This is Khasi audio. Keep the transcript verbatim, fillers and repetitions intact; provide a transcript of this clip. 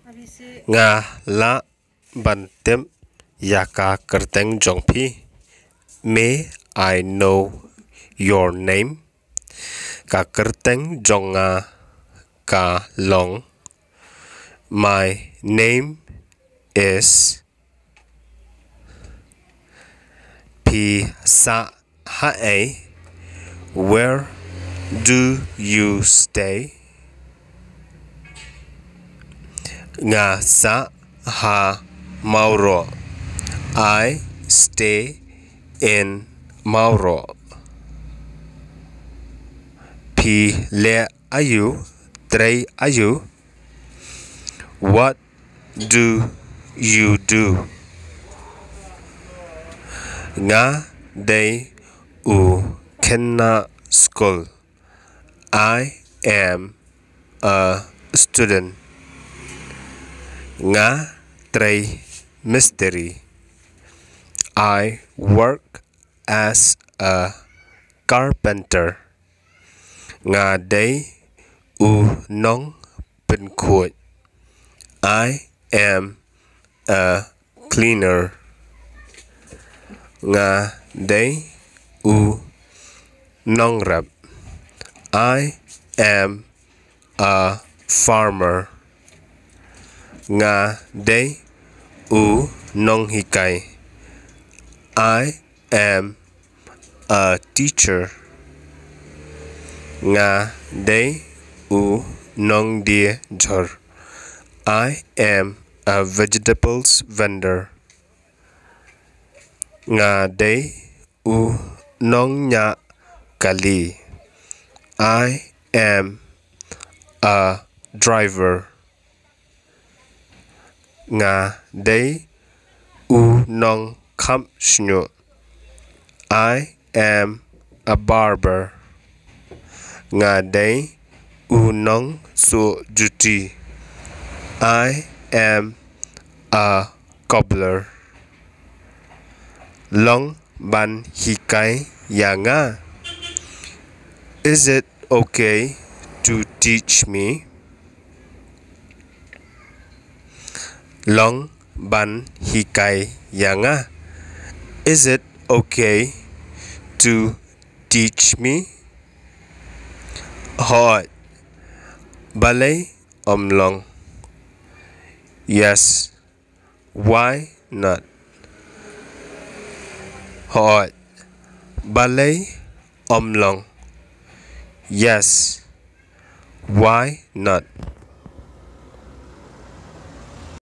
Nga lah ban tip ïa ka kyrteng jong phi? May I know your name? Ka kyrteng jong nga ka long. My name is. Phi sah haei? Where do you stay? Nga sah ha Mawroh. I stay in Mawroh. Phi leh aiu? Trei aiu? What do you do? Nga dei u khynnah skul. I am a student. Nga trei mistri. I work as a carpenter. Nga dei u nongpynkhuid. I am a cleaner. Nga dei u nongrep. I am a farmer. Nga dei u nonghikai. I am a teacher. Nga dei u nongdie jhur. I am a vegetables vendor. Nga dei u nongñiah kali. I am a driver. Nga dei u nongkhap shñiuh. I am a barber. Nga dei u nongsuh juti. I am a cobbler. Long ban hikai ïa nga? Is it okay to teach me? Long ban hikai ïa nga? Is it okay to teach me? Hooid. Balei ym long? Yes. Why not? Hooid. Balei ym long? Yes. Why not?